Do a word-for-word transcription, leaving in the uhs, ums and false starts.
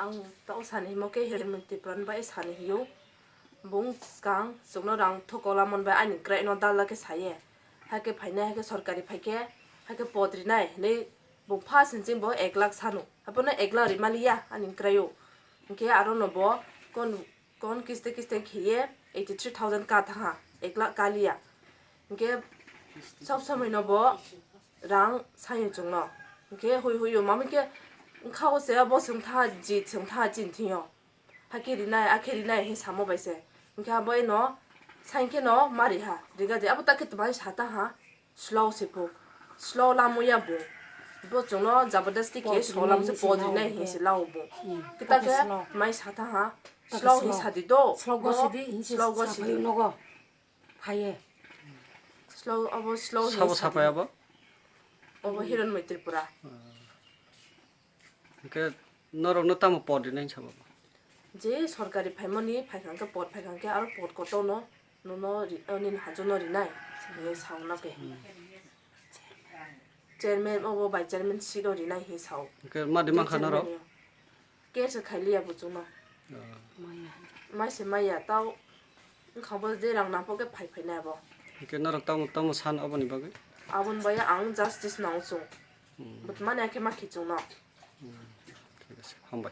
Ang tao sani himo khe Hiranmoni Tripura ni bai sani hiyo. Bung skang chukno rang thokola mon bai ani krai no dalla khe saye. Hake phainai hake sorkari phaikhe hake pod rinai hinwi bung first hinching bo ek lakh sanu. Hapono ek lakh rimaliya ani krayo. Hinkhe aro no bo kon kon kiste kiste khiye eighty three thousand ka thaha ek lakh kaliya. Hinkhe sob somoi no bo rang sayo chwngno. Hinkhe hui huio mami khe wngkha o se bo swngtha ji swngtha chini thingyo. Hakhe rinai, akhe rinai, he samo bai se. Hinkhe abo eno, sain khe no, mari ha, riga je, abo takhe twmai sata ha, slow se po. Slow lamo ya bo. Bo chwngno jabardasti khe Pod solam se rinai pod hinwi rinai se hinwi se lao bo. Hmm. Kita Taka khe slow. Mai sata ha, Taka slow hi slow. Sadi do. Slow go Bo sidi, hinwi se slow go sakri sidi. Nogo. Phaye. Slow, abo slow hi Sabo sadi. Sapai abo? Obo Hiranmoni Tripura. Hinkhe norokno tamo pod rinai hinsa bo? Je sorkari phaimani phaikha khe pod phaikha khe aro pod kotorno nono ri-, o nini hajono rinai hinwi sauna khe. Chairman obo bai chairman seat o rinai hinwi sao. Hinkhe madi mankha norok? Chairman yo. Case khailiya bo chwngno. Maya. Mai se maya tao wngkha bo je rang nangkho khe phai phainai abo. Hinkhe norok tamo tamo san oboni bagwi? Aboni bai ang justice nang chwng. Hmm. But mani akhe ma khichwngno. Hmm. Thik ase. Hambai.